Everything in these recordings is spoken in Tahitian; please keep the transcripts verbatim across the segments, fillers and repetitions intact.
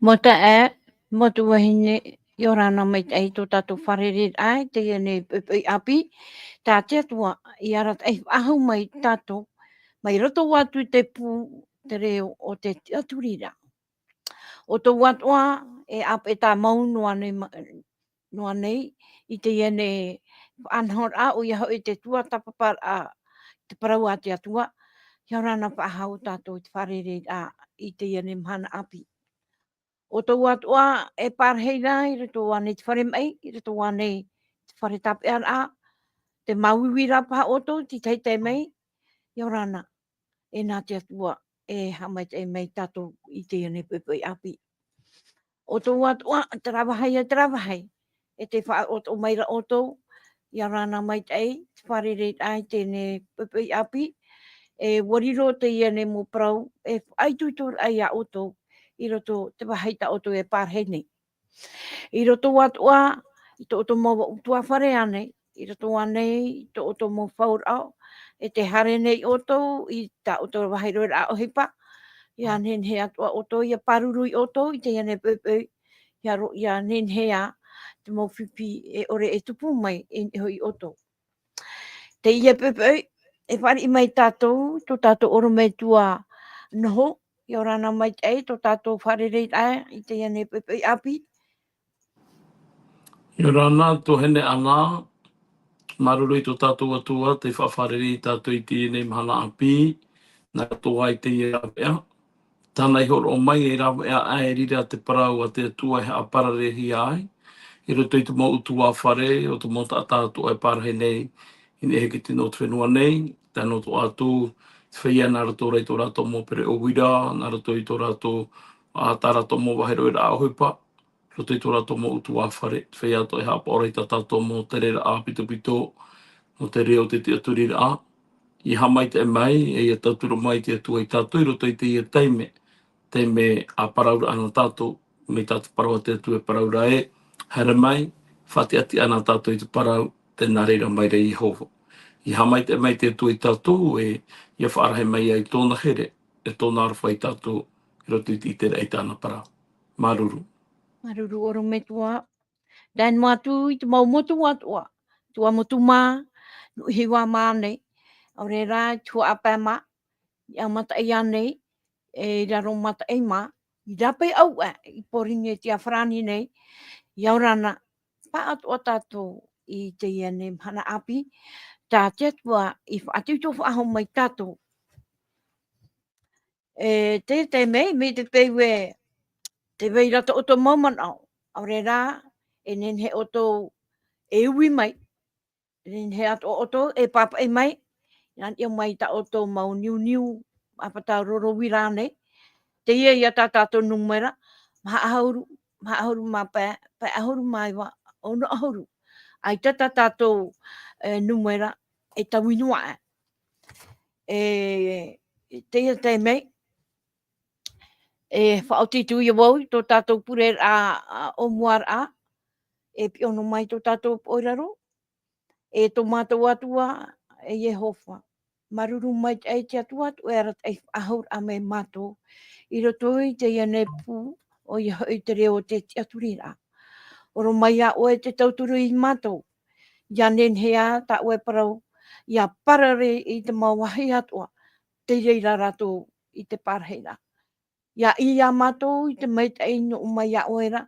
Mau taeaʻe, mau tuahine, ʻia ora na maitaʻi i tō tātou fārereiraʻa i teie nei poʻipoʻi ʻāpī. Tā te Atua i arataʻi faʻahou mai iā tātou, mai roto atu i te pū, te reo o te tiʻaturiraʻa. ʻO tō ʻoutou atoʻa, e ʻāpeʻe tāmau noa nei ma-, noa nei, i teie nei faʻanahoraʻa, ʻoia hoʻi te tuatāpaparaʻa, te parau a te Atua, ʻia ora na faʻahou tātou i te fārereiraʻa i teie nei mahana ʻāpī. ʻO tō ʻoutou atoʻa e parahi ra i roto ānei i te fare maʻi, i roto ānei i te fare tāpeʻaraʻa, te māuiuiraʻa paha ʻoutou, te tahi taime, ʻia ora na, e nā te Atua e haʻamaitaʻi mai iā tātou i teie nei poʻipoʻi ʻāpī. ʻO tō ʻoutou atoʻa, terā vāhi ʻe terā vāhi, e tē faʻaroʻo mai ra ʻoutou, ʻia ora na maitaʻi, te fārereiraʻa i teie nei poʻipoʻi ʻāpī, e ʻua riro teie nei mau parau, e faʻaitoitoraʻa iā ʻoutou, i roto i te vāhi tā ʻoutou e parahi nei. I roto atoʻa, i tō ʻoutou mau ʻutuāfare ānei, i roto ānei, i tō ʻoutou mau fauraʻo, e tē haere nei ʻoutou i tā ʻoutou vāhi roaraʻa ʻohipa, ʻia nehenehe atoʻa ʻoutou, ʻia pāruru ʻoutou i teie nei poʻipoʻi, ʻia ro-, ʻia nehenehe ā te mau fifi e ʻore e tupu mai i niʻa iho iā ʻoutou. Teie poʻipoʻi, e fāriʻi mai tātou, tō tātou ʻorometua Noho, ʻia ora na maitaʻi, tō tātou fārereiraʻa i teie nei poʻipoʻi ʻāpī. ʻIa ora na, tuahine Ana, māuruuru i tō tātou Atua, tei faʻafārerei iā tātou i teie nei mahana ʻāpī, nā roto i teie rāveʻa. Tāna i hōroʻa mai ei rāveʻa ʻē e riro te parau a te Atua e haʻapararehia ai, i roto i te mau ʻutuāfare, ʻo te mau taʻata atoʻa e parahi nei, i niʻa iho i te nūnaʻa o te fenua nei, tae noa atu, te feiā nā roto rā i tō rātou mau pereʻoʻo uira, nā roto i tō rātou, ā, tā rātou mau vāhi roaraʻa ʻohipa, roto i tō rātou mau ʻutuāfare, te feiā atoʻa e haʻapaʻo ra i tā tātou mau tereraʻa ʻāpitopito, nō te reo o te tiʻaturiraʻa, ʻia haʻamaitaʻi mai, e ʻia tauturu mai te Atua iā tātou i roto i teie taime, taime ʻāparauraʻa nā tātou, mai tā te parau a te Atua e parau ra ē, haere mai, faʻatiʻatiʻa nā tātou i te parau, tē nā reira mai ra Iehova. ʻIa haʻamaitaʻi mai te Atua iā tātou, e, ʻia faʻarahi mai ai tōna here, e tōna aroha iā tātou, i roto i te ʻiteraʻa i tāna parau. Māuruuru. Māuruuru ʻorometua. Tae noa atu i te mau motu atoʻa, Tuamotu mā, Nuʻuhiva mā nei, ʻaore rā, Tuhaʻa Pae mā, i Haʻamataʻi ānei, e i Raromataʻi mā, i Rapeʻau ʻē, i Pōrīnetia Farāni nei, ʻia ora na, pāʻatoʻa tātou i teie nei mahana ʻāpī, tā te Atua i faʻatupu faʻahou mai iā tātou. E, te, te mea, mai te peu ē, tē vai ra tō ʻoutou mau manaʻo, ʻaore rā, e nehenehe ʻoutou e ui mai, e nehenehe atoʻa ʻoutou e pāpaʻi mai, nā niʻa mai i tā ʻoutou mau niuniu, ʻāpata roro uira nei, teie ïa tā tātou nūmera, maha ʻahuru, maha ʻahuru mā pae, pae ʻahuru mā iva, ono ʻahuru. ʻAita tā tātou, e, nūmera, e taui noa aʻe. E, teie taime, e faʻaoti atu ïa vau i tō tātou pure ra, ā, ʻōmuaraʻa, e piʻo noa mai tō tātou poʻe raro, e tō mātou Atua, e Iehova. Māuruuru maitaʻi te Atua, tō ʻoe arataʻi faʻahou ra mai mātou, i roto i teie nei pū, ʻoia hoʻi te reo o te tiʻaturiraʻa. ʻOro mai ā ʻoe te tauturu ia mātou, ʻia nehenehe ā tā ʻoe parau, ʻia parare i te mau vāhi atoʻa, tei reira rātou i te parahiraʻa. ʻIa ʻī ia mātou i te maitaʻi nō ʻō mai ia ʻoe ra,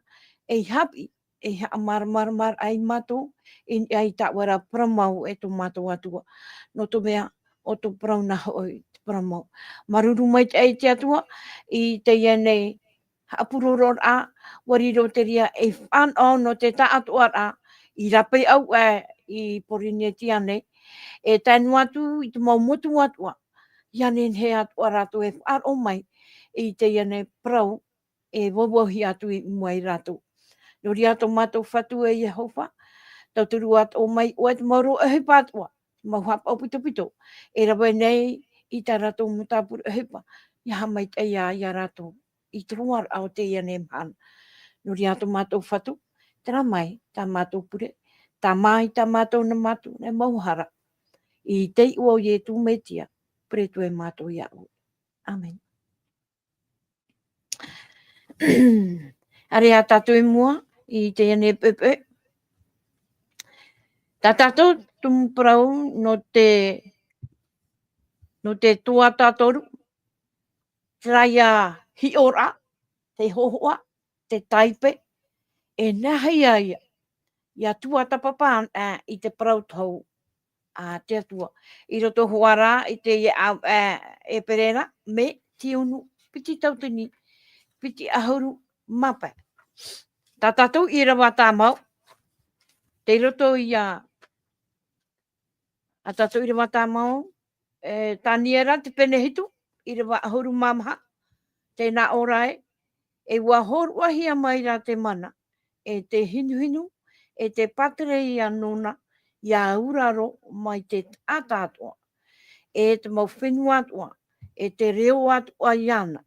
ei haʻapiʻi, ei haʻamāramaramaraʻa ia mātou, i niʻa i tā ʻoe ra parau mau e tō mātou Atua. Nō te mea, ʻo tō parau nā hoʻi te parau mau. Māuruuru maitaʻi te Atua, i teie nei haʻapurororaʻa, ʻua riro te reira ei fānaʻo nō te taʻatoʻaraʻa, i Rapeʻau ʻē i Pōrīnetia nei, e tae noa atu i te mau motu atoʻa, ʻia nehenehe atoʻa rātou e faʻaroʻo mai, i teie nei parau, e vauvauhia atu i mua ia rātou. Nō reira tō mātou Fatu e Iehova, tauturu atoʻa mai ʻoe te mau rō ʻohipa atoʻa, te mau haʻapaʻo pitopito, e rave nei i tā rātou mau tāpura ʻohipa, ʻia haʻamaitaʻi ia, ia rātou, i te roaraʻa o teie nei mahana. Nō reira tō mātou Fatu, terā mai, tā mātou pure, tāmā i tā mātou nā mātou, nā mau hara. I te iʻoa o Ietu Metia, pure atu e mātou ia ʻoe. ʻĀmene. ʻAreʻa tātou i mua i teie nei poʻipoʻi. Tā tātou tumu parau nō te, nō te tuatātoru, terā ia hiʻoraʻa, te hōhoʻa, te taipe, e nāhea ia, ia tuatāpapa, ā, i te parau tohu a te Atua. I roto hoʻi rā i te, ā, ā, ʻĒperēra, mē Tiunu, piti tauatini, piti ʻahuru mā pae. Tā tātou ʻīrava tāmau, tei roto ia, ā tātou ʻīrava tāmau, e, Taniera te pene hitu, ʻīrava ʻahuru mā maha, tē nā ʻō ra ē, e ʻua hōroʻahia mai ra te mana, e te hinuhinu, e te pātereia nōna, ia auraro mai te taʻata atoʻa, e te mau fenua atoʻa, e te reo atoʻa iāna.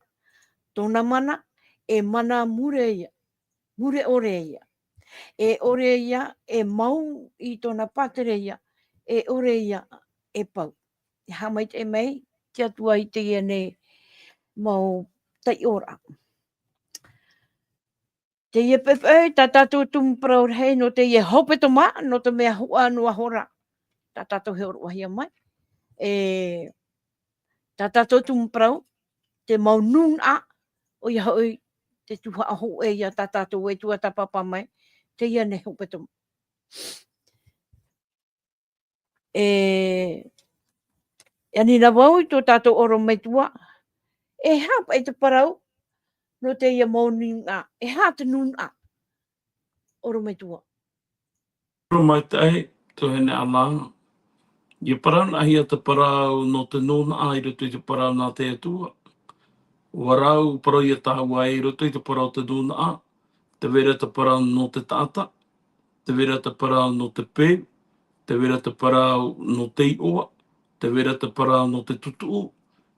Tōna mana, e mana mure ia, mure ʻore ia. E ʻore ia e mau i tōna pātereia, e ʻore ia e pau. E haʻamaitaʻi mai te Atua i teie nei mau taiʻoraʻa. Teie poʻipoʻi, tā tātou tumu parau rahi nō teie hepetoma, nō te mea hoʻi noa hora tā tātou e hōroʻahia mai. E, tā tātou tumu parau, te mau nūnaʻa, ʻoia hoʻi te tuhaʻa hōʻē ia tā tātou e tuatāpapa mai, teie nei hepetoma. E, e ani na vau i tō tātou ʻorometua, e aha paʻi te parau nō teie mau nūnaʻa, e aha te nūnaʻa, ʻorometua? Ora maitaʻi, tuahine Ana. ʻIa parauhia te parau nō te nūnaʻa i roto i te parau nā te Atua. ʻUa rau parau ia tāua i roto i te parau te nūnaʻa, tē vai ra te parau nō te taʻata, tē vai ra te parau nō te peu, tē vai ra te parau nō te iʻoa, tē vai ra te parau nō te tutuʻu,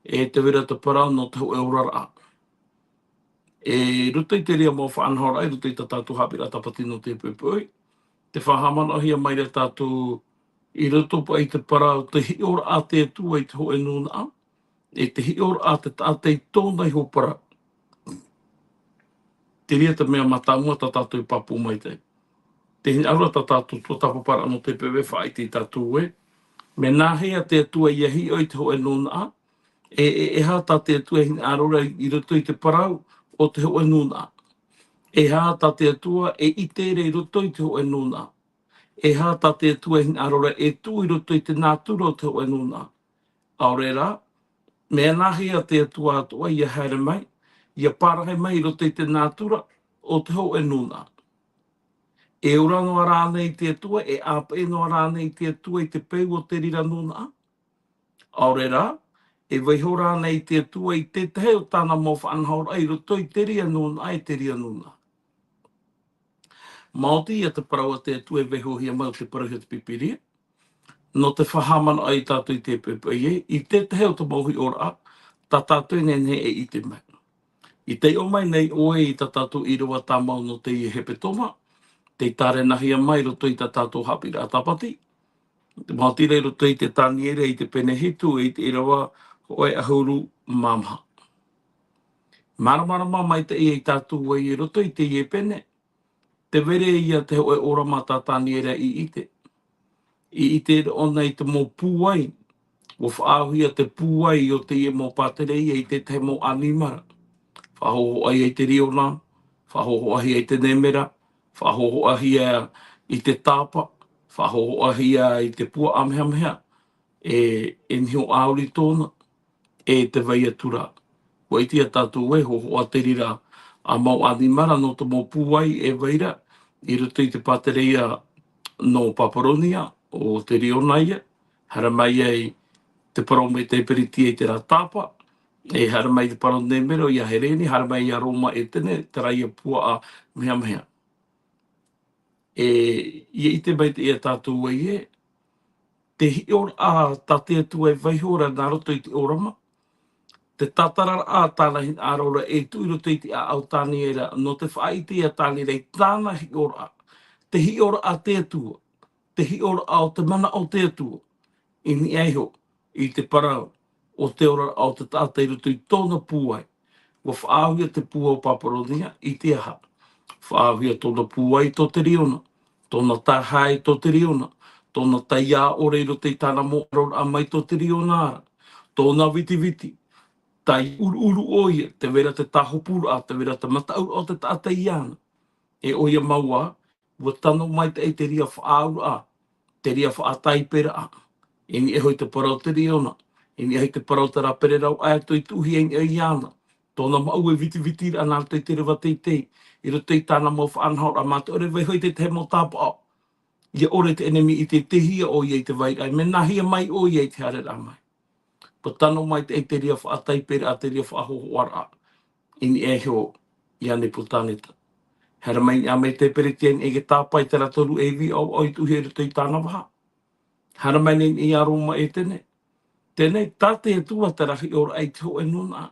e tē vai ra te parau nō te hōʻē oraraʻa. E roto i te reira mau faʻanahoraʻa, i roto i tā tātou haʻapiʻiraʻa tāpati nō te poʻipoʻi, tē faʻahaʻamanaʻohia mai ra tātou i roto paʻi i te parau, te hiʻoraʻa a te Atua i te hōʻē nūnaʻa, e te hiʻoraʻa a te taʻata i tōna iho parau. Te reira te mea mātāmua tā tātou e pāpū maitaʻi. Tē hinaʻaro ra tā tātou tuatāpaparaʻa nō te poʻipoʻi e faʻaʻite ia tātou ē, mea nāhea te Atua ʻia hiʻo i te hōʻē nūnaʻa, e, e, e aha tā te Atua e hinaʻaro ra i roto i te parau o te hōʻē nūnaʻa. E aha tā te Atua e ʻite ra i roto i te hōʻē nūnaʻa. E aha tā te Atua e hinaʻaro ra e tuʻu i roto i te nātura o te hōʻē nūnaʻa. ʻAore rā, mea nāhea te Atua atoʻa ʻia haere mai, ʻia parahi mai i roto i te nātura o te hōʻē nūnaʻa. E ora noa rānei te Atua, e ʻāpeʻe noa rānei te Atua i te peu o te reira nūnaʻa. ʻAore rā, e vaiho rānei te Atua i te tahi o tāna mau faʻanahoraʻa i roto i te reira nūnaʻa, i te reira nūnaʻa. Maoti ia te parau a te Atua e vaihohia mai o te parau o te Pīpīria. Nō te faʻahaʻamanaʻo ia tātou i te poʻipoʻi ē, i te tahi o te mau hiʻoraʻa, tā tātou e nehenehe e ʻite mai. I taiʻo mai nei ʻoe i tā tātou ʻīrava tāmau nō teie hepetoma, tei tārenahia mai i roto i tā tātou haʻapiʻiraʻa tāpati. Maoti rā i roto i te Taniera i te pene hitu, i te ʻīrava hōʻē ʻahuru mā maha. Māramarama maitaʻi ia tātou ē i roto i teie pene, tē vai ra ia te hōʻē ʻōrama tā Taniera i ʻite. I ʻite ra ʻōna i te mau pūai, ʻua faʻaauhia te pūai o teie mau pātereia i te tahi mau ʻanimara. Faʻahōhoʻahia i te riona, faʻahōhoʻahia i te nemera, faʻahōhoʻahia i te tāpa, faʻahōhoʻahia i te puaʻa mehameha, e, e niho ʻāuri tōna, e tē vai atu ra. ʻUa ʻite ia tātou ē, hōhoʻa te reira a mau ʻanimara nō te mau pūai e vai ra, i roto i te pātereia nō Paparonia, ʻo te riona ia, haere mai ai te parau mai te Pēretia i terā tāpa, e haere mai te parau nemera ia Hereni, haere mai ia Roma Etene, terā ia puaʻa mehameha. E, ʻia ʻite maitaʻi ia tātou ē, te hiʻoraʻa tā te Atua e vaiho ra nā roto i te ʻōrama, te tātararaʻa tāna hinaʻaro ra e tuʻu i roto i te ʻāʻau o Taniera, nō te faʻaʻite ia Taniera i tāna hiʻoraʻa, te hiʻoraʻa a te Atua, te hiʻoraʻa o te manaʻo o te Atua, i niʻa iho i te parau o te oraraʻa o te taʻata i roto i tōna pūai. ua faʻaauhia te pūai o Paparonia i te aha? Faʻaauhia tōna pūai i tō te reona, tōna tahae i tō te reona, tōna taiā ʻore i roto i tāna mau ʻaroraʻa mai tō te reona ra, tōna vitiviti, taiʻuruʻuru ʻoia, tē vai ra te tāhopuraʻa, tē vai ra te mataʻuraʻa o te taʻata iāna. E ʻoia mau ā, ua tano maitaʻi te reira faʻaauraʻa, te reira faʻataiperaʻa. I niʻa iho i te parau o te reona, i niʻa iho i te parau o te rāpere rau ʻaeto i tuʻuhia i niʻa iāna. Tōna mau e vitivitiraʻa nā roto i te reva teitei, i roto i tāna mau faʻanahoraʻa mā te ʻore vaiho i te tahi mau tāpaʻo. ʻIa ʻore te ʻenemi i te tehia ʻoia i te vairaʻa, e mea nāhea mai ʻoia i te haereraʻa mai. Ua tano maitaʻi te reira faʻataiperaʻa, te reira faʻahōhoʻaraʻa. I niʻa iho iā Nepukaneta. Haere mai i niʻa mai te Peretia i te tāpae i terā toru e ivi ʻaoʻao i tuʻuhia i roto i tāna vaha. Haere mai nei i niʻa iā Roma e teie nei. Teie nei, tā te Atua terā hiʻoraʻa i te hōʻē nūnaʻa.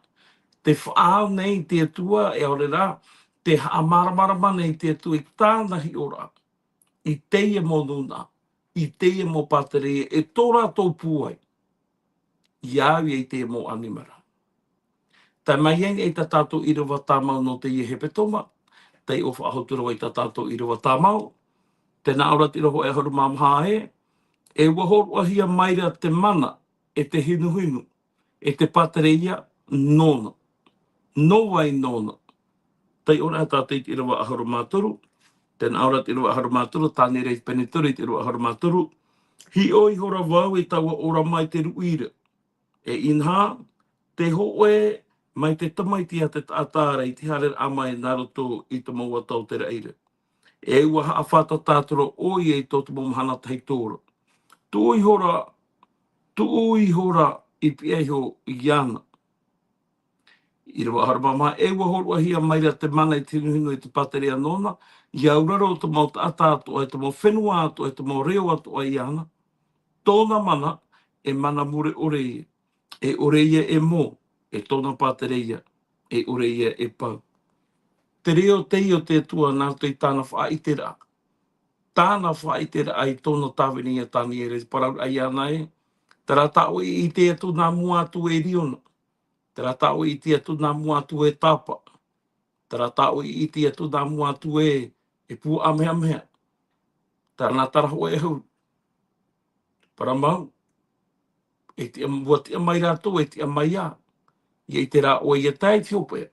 Te faʻaau nei te Atua, e ʻaore rā, te haʻamāramarama nei te Atua i tāna hiʻoraʻa. I teie mau nūnaʻa, i teie mau pātereia, e tō rātou pūai. ʻIa au ia i teie mau ʻanimara. Tae mai ai nei tā tātou ʻīrava tāmau nō teie hepetoma, taiʻo faʻahotu rava i tā tātou ʻīrava tāmau, tē nā ʻō ra te ʻīrava e ʻahuru mā maha ē, e ua hōroʻahia mai ra te mana, e te hinuhinu, e te pātereia nōna. Nō vai nōna. Taiʻo ra tātou i te ʻīrava ʻahuru mā toru, tē nā ʻō ra te ʻīrava ʻahuru mā toru, Taniera i te pene toru i te ʻīrava ʻahuru mā toru, hiʻo ihora vau i taua ora mai te ruʻi ra. E inaha, te hōʻē mai te tamaiti a te taʻata ra i te haereraʻa mai nā roto i te mau ata o te raʻi ra. E ua haʻafātata atu ra ʻoia i tō te mau mahana tahito ra. Tuʻu ihora, tuʻu ihora i pihaʻi iho iāna. ʻĪrava ʻahuru mā maha, e ua hōroʻahia mai ra te mana i te hinuhinu e te pātereia nōna, i auraro o te mau taʻata atoʻa, e te mau fenua atoʻa, e te mau reo atoʻa iāna. Tōna mana, e mana mure ʻore ia, e ʻore ia e mou, e tōna pātereia, e ʻore ia e pau. Te reo teie o te Atua nā roto i tāna faʻaʻiteraʻa. Tāna faʻaʻiteraʻa i tōna tāvini iā Taniera, te parau ra iāna ē, terā tā ʻoe i ʻite atu nā mua atu e Riona. Terā tā ʻoe i ʻite atu nā mua atu e Tapa. Terā tā ʻoe i ʻite atu nā mua atu e, e Puaʻa Mehameha. Terā nā terā hōʻē ʻahuru. Parau mau, e tiʻa, ua tiʻa mai rātou, e tiʻa mai ā. ʻIa ʻite rā ʻoe ʻia tae i te hopeʻa.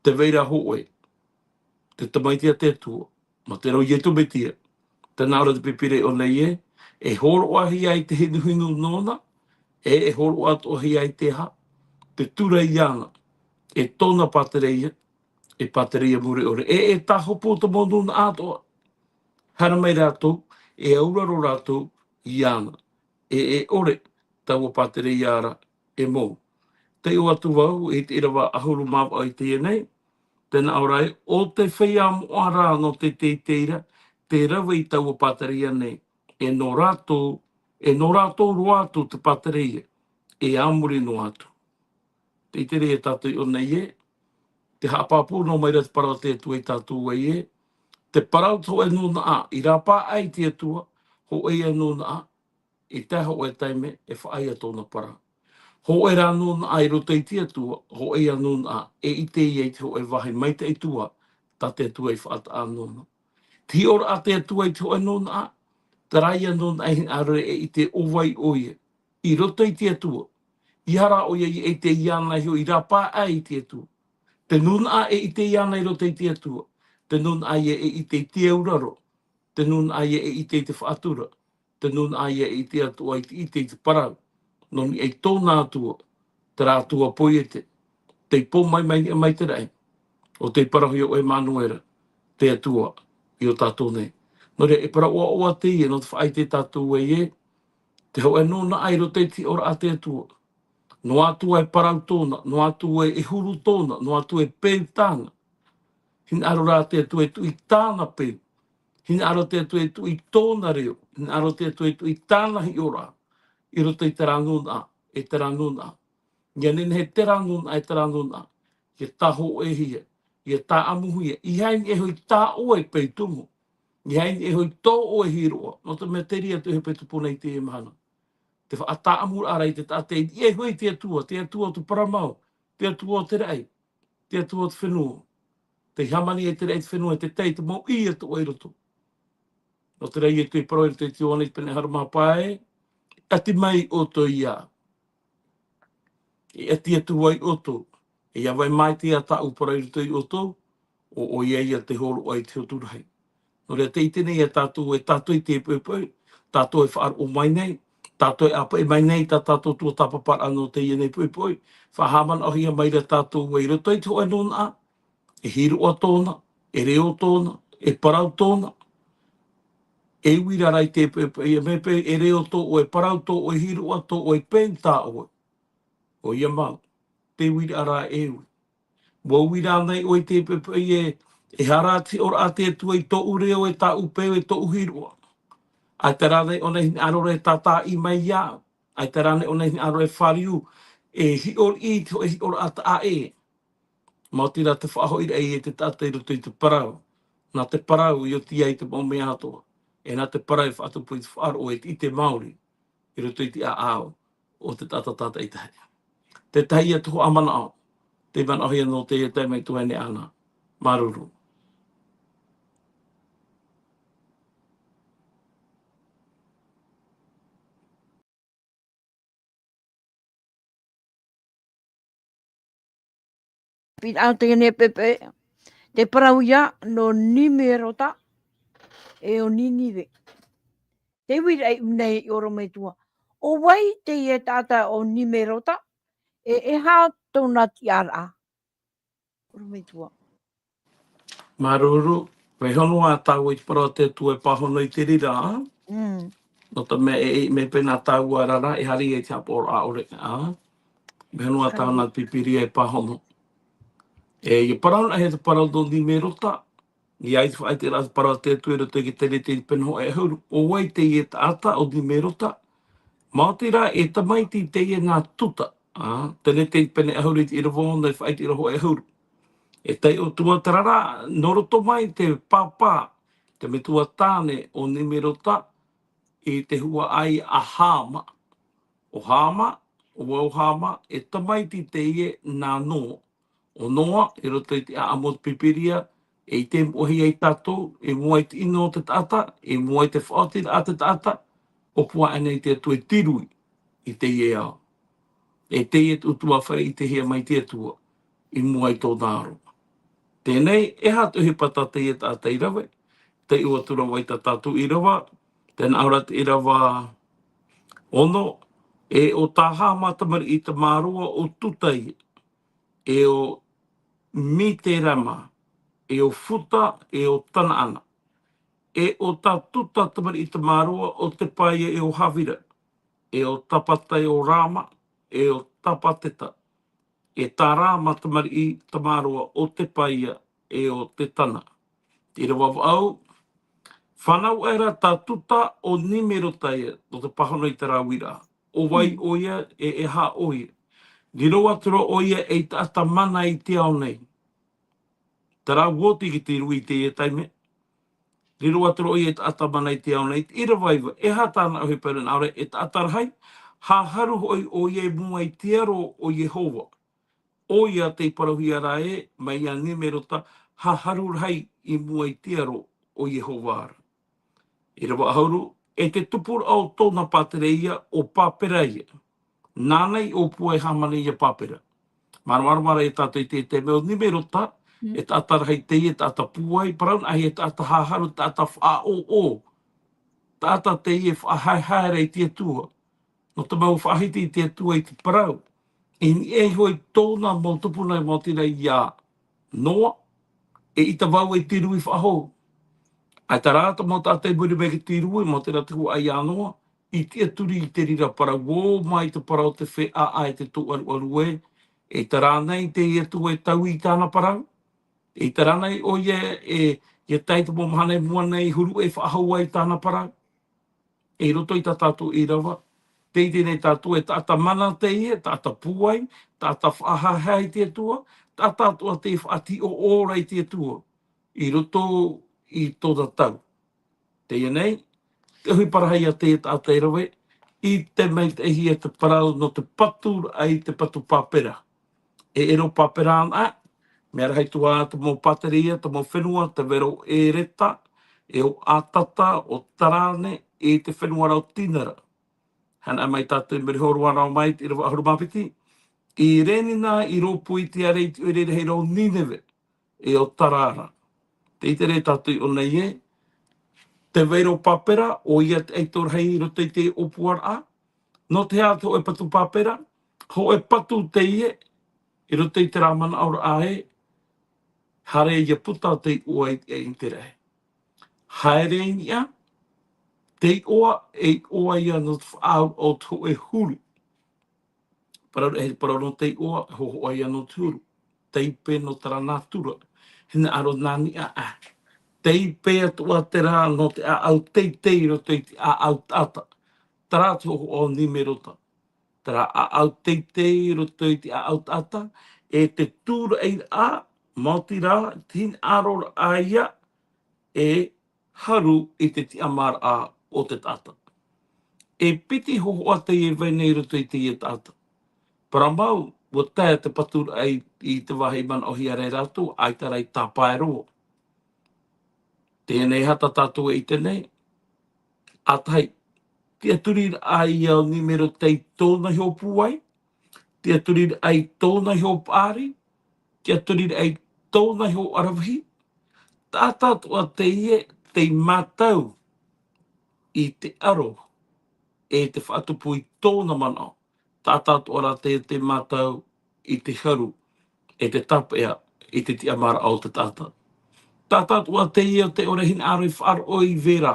Tē vai ra hōʻē, te tamaiti a te Atua, mā te reo o Iesu Mesia. Tē nā ʻō ra te Pīpīria i ʻō nei ē, e hōroʻahia ai te hinuhinu nōna, e, e hōroʻa atoʻahia ai te aha, te ture iāna, e tōna pātereia, e pātereia mure ʻore, e, e tāhopu te mau nūnaʻa atoʻa. Haere mai rātou, e auraro rātou iāna, e, e ʻore taua pātereia ra e mou. Taiʻo atu vau i te ʻīrava ʻahuru mā vaʻu i teie nei, tē nā ʻō ra ē, ʻo te feiā moʻa rā nō te teitei ra, tē rave i taua pātereia nei, e nō rātou, e nō rātou roa atu te pātereia, e a muri noa atu. Tē ʻite ra tātou i ʻō nei ē, tē haʻapāpū noa mai ra te parau a te Atua ia tātou ē, te parau te hōʻē nūnaʻa, i rāpae ai te Atua, hōʻē ia nūnaʻa, i tae hōʻē taime e faʻaea tōna parau. Hōʻē rā nūnaʻa i roto i te Atua, hōʻē ia nūnaʻa, e ʻite ia i te hōʻē vāhi maitaʻi atu ā, tā te Atua i faʻataʻa nōna. Te hiʻoraʻa a te Atua i te hōʻē nūnaʻa, terā ia nūnaʻa e hinaʻaro e ʻite ʻo vai ʻoia, i roto i te Atua. ʻEiaha rā ʻoia i ʻite iāna iho i rāpae ai i te Atua. Te nūnaʻa e ʻite iāna i roto i te Atua. Te nūnaʻa ia e ʻite i te auraro. Te nūnaʻa ia e ʻite i te faʻatura. Te nūnaʻa ia e ʻite atoʻa i te ʻite i te parau. Nō niʻa i tōna Atua, terā Atua poiete. Tei pō mai mai niʻa mai te raʻi. ʻO tei parauhia ʻo Emanuera, te Atua, i ō tātou nei. Nō reira, e parau ʻoaʻoa teie, nō te faʻaʻite tātou ē, te hōʻē nūnaʻa i roto i te hiʻoraʻa a te Atua. Noa atu ā e parau tōna, noa atu ā e huru tōna, noa atu ā e peu tāna. Hinaʻaro rā te Atua e tuʻu i tāna peu. Hinaʻaro te Atua e tuʻu i tōna reo. Hinaʻaro te Atua e tuʻu i tāna hiʻoraʻa. I roto i terā nūnaʻa, e terā nūnaʻa. ʻIa nehenehe terā nūnaʻa, e terā nūnaʻa. ʻIa tāhōʻēhia, ʻia tāʻamuhia. ʻEiaha i niʻa iho i tā ʻoe peu tumu. ʻEiaha i niʻa iho i tō ʻoe hiroʻa. Nō te mea te reira atu e hope tupuna i teie mahana. Te faʻatāʻamuraʻa ra i te taʻata i niʻa iho i te Atua, te Atua o te parau mau, te Atua o te raʻi. te Atua o te fenua. Tei hāmani ai te raʻi i te fenua, e te tai, te mau ʻī atoʻa i roto. Nō te reira iesu e parau i roto i te ioane i te pene ʻahuru mā pae, ʻati mai ʻoutou iāʻu. E ʻati atu ai ʻoutou, e ʻia vai mai te ʻātaʻu parau i roto iā ʻoutou, ʻo ʻoia ia te hōroʻa i te hotu rahi. Nō reira tē ʻite nei ia tātou e tātou i te poʻipoʻi, tātou e faʻaroʻo mai nei, tātou e ʻāpeʻe mai nei tā tātou tuatāpaparaʻa nō teie nei poʻipoʻi, faʻahaʻamanaʻohia mai ra tātou i roto i te hōʻē nūnaʻa, e hīroʻa tōna, e reo tōna, e parau tōna. E uira rā i te poʻipoʻi, e mea pē e reo tō ʻoe, e parau tō ʻoe, e hīroʻa tō ʻoe, peu tā ʻoe. ʻOia mau, te uira rā e ui. ʻUa uira nei ʻoe i te poʻipoʻi e, e hara te hiʻoraʻa a te Atua i tōʻu reo, e tāʻu peu, e tōʻu hīroʻa. ʻAita rānei ʻōna i hinaʻaro ra e tātaʻi mai iāʻu. ʻAita rānei ʻōna i hinaʻaro e fāriu, e hiʻo riʻi i te hōʻē hiʻoraʻa taʻa ʻē. Maoti rā te faʻahoʻiraʻa e te taʻata i roto i te parau. Nā te parau i oti ai te mau mea atoʻa. E nā te parau e faʻatupu i te faʻaroʻo e te ʻite maori i roto i te ʻāʻau o te taʻata tātaʻitahi. Tētahi atu hoʻi manaʻo, tē manaʻohia nō teie taime i tuahine Ana. Māuruuru. Piraʻa o teie nei poʻipoʻi, te parau ia nō Nimerota, e ʻo Ninive. Te uiraʻa nei i ʻorometua. ʻO vai teie taʻata ʻo Nimerota, e, e aha tōna tiʻaraʻa? ʻOrometua. Māuruuru, vaiiho noa tāua i te parau a te Atua e pāhono i te reira, ā? Mm. Nō te mea e, e, mea pēnā tāua ra, e haere i te haʻapaʻoraʻa ʻore, ā? Vaiiho noa tāua nā te Pīpīria e pāhono. E, ʻia parau anaʻe te parau nō Nimerota, ʻia ʻite faʻaʻite ra te parau a te Atua i roto i te Tenete i te pene hōʻē ʻahuru. ʻO vai teie taʻata ʻo Nimerota? Maoti rā, e tamaiti teie nā Tuta, ā, Tenete i te pene ʻahuru i te ʻīrava ono e faʻaʻite i te hōʻē ʻahuru. E taiʻo atu ā terā rā, nō roto mai te pāpā, te metua tāne o Nimerota, i te huaʻai a Hama. ʻO Hama, ʻo vai ʻo Hama, e tamaiti teie nā Noa. ʻO Noa, i roto i te ʻāʻamu o te Pīpīria, e ʻite moʻehia ai tātou, i mua i te ʻino o te taʻata, i mua i te faʻaotiraʻa a te taʻata, ʻōpua aʻenei te Atua e tirui i teie ao. E teie te ʻutuāfare i ʻitehia mai te Atua, i mua i tōna aro. Teie nei, e aha te ʻohipa tā teie taʻata i rave, taiʻo atu ra vau i tā tātou ʻīrava, tē nā ʻō ra te ʻīrava ono, e ʻo tā Hama tamariʻi tamāroa ʻo Tuta ia, e ʻo Miterama, e ʻo Futa, e ʻo Tanaana. E ʻo tā Tuta tamariʻi tamāroa ʻo Teba ia, e ʻo Havira, e ʻo Tapata, e ʻo Rama, e ʻo Tapateta. E tā Rama tamariʻi tamāroa ʻo Teba ia, e ʻo Tetana. Te ʻīrava vaʻu, fānau aʻera tā Tuta ʻo Nimerota ia, nō te pāhono i terā uiraʻa. ʻO vai ʻoia, e, e aha ʻoia? Riro atu ra ʻoia ei taʻata mana i te ao nei. Terā oti ki te rui i teie taime. Riro atu ra ʻoia ei taʻata mana i te ao nei. Te ʻīrava iva, e aha tāna ʻohipa i reira? Nā ʻō ra, e taʻata rahi, haʻaharu hoʻi ʻoia i mua i te aro o Iehova. ʻOia tei parauhia ra ē, mai iā Nimerota, haʻaharu rahi i mua i te aro o Iehova ra. ʻĪrava ʻahuru, e te tupuraʻa o tōna pātireia ʻo Pāpera ia. Nāna i ʻōpua e hāmani ia Pāpera. Māramarama ra ia tātou i te, te mea o Nimerota, e taʻata rahi teie, taʻata pūai, parau anaʻe e taʻata haʻaharu, taʻata faʻaʻōʻō. Taʻata teie e faʻahaehae ra i te Atua. Nō te mau faʻahiti i te Atua i te parau. I niʻa iho i tōna mau tupuna, maoti rā iā Noa, eʻita vau e te rui faʻahou. ʻAita rā te mau taʻata i muri mai ki te rui, maoti rā te huaʻai iā Noa, i tiʻaturi i te reira parau, ō mai te parau o te feiā e te tōʻaruʻaru ē, eʻita rānei te Atua e taui i tāna parau? Eʻita rānei ʻoia e, e tae i te mau mahana i mua nei, huru e faʻahou ai tāna parau? I roto i tā tātou ʻīrava, tē ʻite nei tātou e taʻata mana teie, taʻata pūai, taʻata faʻahaehae i te Atua, taʻata atoʻa tei faʻatiʻo ʻō ra i te Atua, i roto i tōna tau. Teie nei, te ʻohipa rahi a teie taʻata e rave, i te maitaʻihia te parau nō te patu raʻa i te patu Pāpera. E ʻero Pāpera anaʻe, Mea rahi atu ā te mau pāteria, te mau fenua, te vai ra ʻo Ereta, e ʻo Atata, ʻo Tarane, e te fenua ra ʻo Tinara. Hanaʻe mai tātou i muri iho roa mai te ʻīrava ʻahuru mā piti. I rēni nā i rōpū i te ʻāreʻa i te ʻoire rahi ra ʻo Nineve, e ʻo Tarara. Tē ʻite ra tātou i ʻō nei ē, te vai ra ʻo Pāpera, ʻoia te ʻaito rahi i roto i te ʻōpuaraʻa. Nō te aha te hōʻē patu Pāpera? Hōʻē patu teie, i roto i terā manaʻoraʻa ē, haere ia puta te iʻoa i te, i te raʻi. Haere i niʻa, te iʻoa, e iʻoa ia nō te faʻaauraʻa o te hōʻē huru. Parau, e parau nō te iʻoa, e hōhoʻa ia nō te huru. Tei pē nō terā nātura. Hinaʻaro nā niʻa ā. Tei pē atoʻa terā nō te ʻāʻau teitei i roto i te ʻāʻau taʻata. Terā te hōhoʻa o Nimerota. Terā ʻāʻau teitei i roto i te ʻāʻau taʻata, e te tūraʻiraʻa, maoti rā, te hinaʻaroraʻa ia, e haru i te tiʻamāraʻa o te taʻata. E piti hōhoʻa teie e vai nei i roto i teie taʻata. Parau mau, ʻua tae te paturaʻa i, i te vāhi manaʻohia ra e rātou, ʻaita rā i tāpae roa. Teie nei aha tā tātou e ʻite nei? ʻA tahi, tiʻaturiraʻa ia o Nimerota i tōna iho pūai, tiʻaturiraʻa i tōna iho paʻari, tiʻaturiraʻa i tōna iho aravihi, taʻata atoʻa teie tei mātau i te aro e te faʻatupu i tōna manaʻo. Taʻata atoʻa rā teie tei mātau i te haru, e te tāpeʻa i te tiʻamāraʻa o te taʻata. Taʻata atoʻa teie o te ʻore hinaʻaro i faʻaroʻo i vera.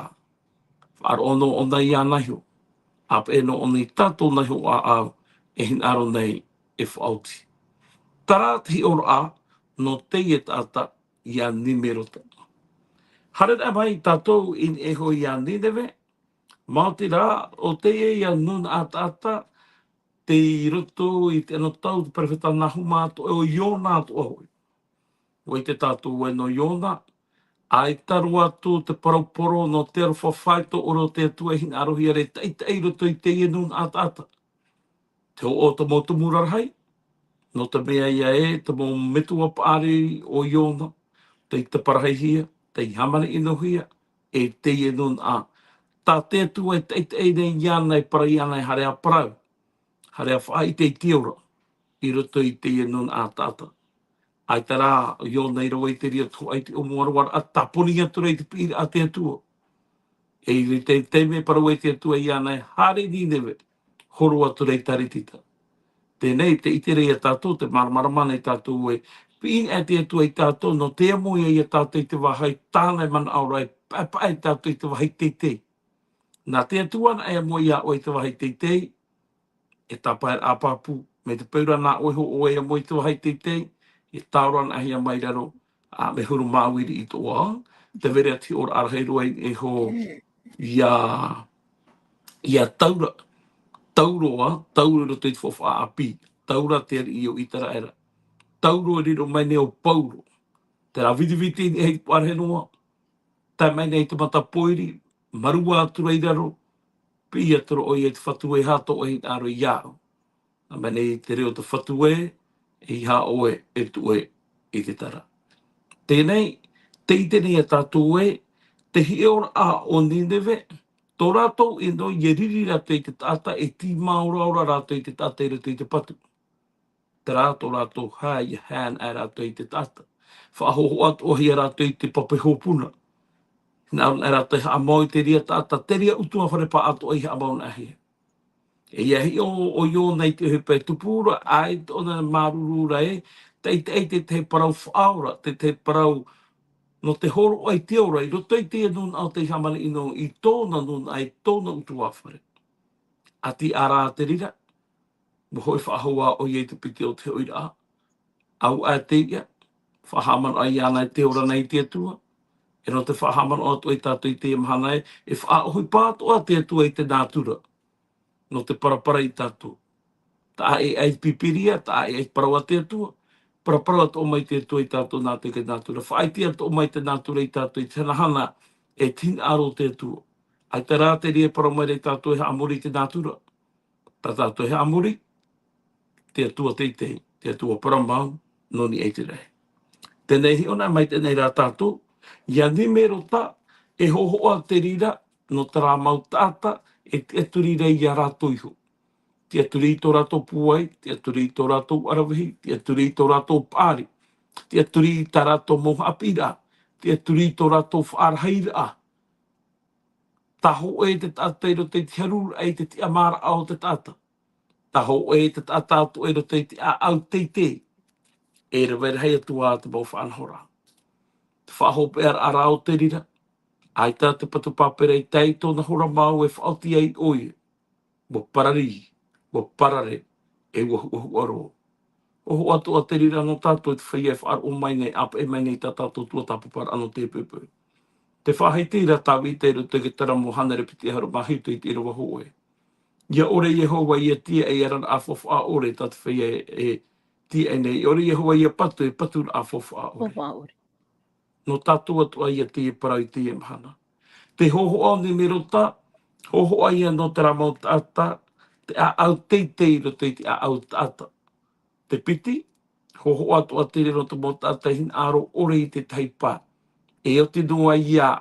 Faʻaroʻo nō ʻōna iāna iho. ʻA peʻe nō ʻōna i tā tōna iho ʻāʻau, e hinaʻaro nei e faʻaoti. Terā te hiʻoraʻa nō teie taʻata iā Nimerota. Haereraʻa mai tātou i niʻa iho iā Nineve, maoti rā, ʻo teie ia nūnaʻa taʻata, tei roto i te anotau te perofeta Nahuma atoʻa, ʻo Iona atoʻa hoʻi. ʻUa ʻite tātou ē nō Iona, ʻaita roa atu te parau poro nō te aroha faʻaitoito o te Atua e hinaʻarohia ra e taʻitaʻi i roto i teie nūnaʻa taʻata. Te hoʻo o te mau tumu rarahi, nō te mea ia ē, te mau metua paʻari o Iona, tei taparahihia, tei hāmani ʻinohia, e teie nūnaʻa. Tā te Atua e taʻitaʻi nei iāna, e parau iāna e haere ā parau. Haere ā faʻaʻite i te ora, i roto i teie nūnaʻa taʻata. ʻAita rā, Iona i rave i te reira te hoʻi i te ʻōmuaraʻa, tāpuni atu ra i te piʻiraʻa a te Atua. E i te taime e parau ai te Atua iāna e haere i Nineve, horo atu ra i Taretita. Teie nei, tē ʻite ra ia tātou, tē māramarama nei tātou ē, piʻi anaʻe te Atua ia tātou, nō te amo ia ia tātou i te vāhi tāna e manaʻo ra e paʻepaʻe ia tātou i te vāhi teitei. Nā te Atua anaʻe e amo ia ʻoe i te vāhi teitei, e tāpaeraʻa pāpū, mai te peu ra nā ʻoe hoʻi e amo i te vāhi teitei, e tae roa anaʻe mai raro, ā, mea huru māuiui i tō ʻoe, te vai ra te hiʻoraʻa rahi roa iho, ia, ia Taura, Tauro, ā, Tauro i roto i te faufaʻa ʻāpī, Taura te ariʻi o Iteraera, Tauro e riro mai nei ʻo Pauro, terā vitiviti i niʻa i te puaʻarahi noa, tae mai nei i te mata pōiri, mārua atu ra i raro, piʻi atu ra ʻoia i te Fatu ē, e aha tō ʻoe hinaʻaro iāʻu. Nā, mai nei te reo o te Fatu ē, eiaha ʻoe e tuʻu i te tara. Teie nei, tē ʻite nei ia tātou ē, te hiʻoraʻa o Nineve, tō rātou ʻino, ʻia riri rātou i te taʻata, e tīmāoraora rātou i te taʻata i roto i te patu. Terā tō rātou hae, ʻia hae anaʻe rātou i te taʻata. Faʻahōhoʻa atoʻahia rātou i te pape hōpuna. Hinaʻaro anaʻe rātou e haʻamau i te reira taʻata, te reira ʻutuāfare pāʻatoʻa i haʻamau anaʻe hia. E ʻia hiʻo ʻo Iona i te ʻohipa e tupu ra, ʻaita ʻōna e māuruuru ra ē, taʻitaʻi te tahi parau faʻaora, te tahi parau nō te hōroʻa i te ora, i roto i te nūnaʻa o tei hāmani ʻino i tōna nūnaʻa, i tōna ʻutuāfare. ʻAti ʻāraʻa te reira, ʻua hoʻi faʻahou ā ʻoia i te piti o te hoʻiraʻa. ʻAuaʻe te iʻa, faʻahaʻamanaʻo iāna e te ora nei te Atua. E nō te faʻahaʻamanaʻo atoʻa ia tātou i teie mahana ē, e faʻaʻohipa atoʻa te Atua i te nātura. Nō te parapara ia tātou. Taʻa ʻē ʻai te Pīpīria, taʻa ʻē ʻai te parau a te Atua. Paraparau atoʻa mai te Atua ia tātou nā te nātura. Faʻaʻite atoʻa mai te nātura ia tātou i te hanahana e te hinaʻaro o te Atua. ʻAita rā te reira e parau mai ra ia tātou e haʻamori i te nātura. Tā tātou e haʻamori, te Atua teitei, te Atua parau mau, nō niʻa i te rahi. Tēnei hiʻo na mai tēnei rā tātou, ia Nimerota, e hōhoʻa te reira, nō terā mau taʻata, e tiʻaturi ra ia rātou iho. Tiʻaturi i tō rātou pūai, tiʻaturi i tō rātou ʻaravihi, tiʻaturi i tō rātou paʻari, tiʻaturi i tā rātou mau haʻapiʻiraʻa, tiʻaturi i tō rātou faʻarahiraʻa. Tā hōʻē te taʻata i roto i te haruraʻa i te tiʻamāraʻa o te taʻata. Tā hōʻē te taʻata atoʻa i roto i te ʻāʻau teitei. E rave rahi atu ā te mau faʻanahoraʻa. Te faʻahopeʻaraʻa rā o te reira, ʻaita te patu pāpera i tae i tōna hora māu e faʻaoti ai ʻoia. ʻUa pararī, ʻua parare, e ʻua huʻahuʻa roa. Hōhoʻa atoʻa te reira nō tātou i te feiā e faʻaroʻo mai nei, ʻāpeʻe mai nei tā tātou tuatāpaparaʻa nō te poipoi. Te faʻahiti ra Tāvita i roto i te Taramo hānere piti ʻahuru mā hitu i te ʻīrava hōʻē. ʻIa ʻore Iehova ʻia tīaʻi araraʻa faufaʻa ʻore tā te feiā e, e tīaʻi nei. ʻIa ʻore Iehova ʻia patu, e paturaʻa faufaʻa ʻore. Faufaʻa ʻore. Nō tātou atoʻa ia teie parau i teie mahana. Te hōhoʻa o Nimerota, hōhoʻa ia nō terā mau taʻata, te ʻāʻau teitei i roto i te ʻāʻau taʻata. Te piti, hōhoʻa atoʻa te reira nō te mau taʻata e hinaʻaro ʻore i te tahi pae. E oti noa ia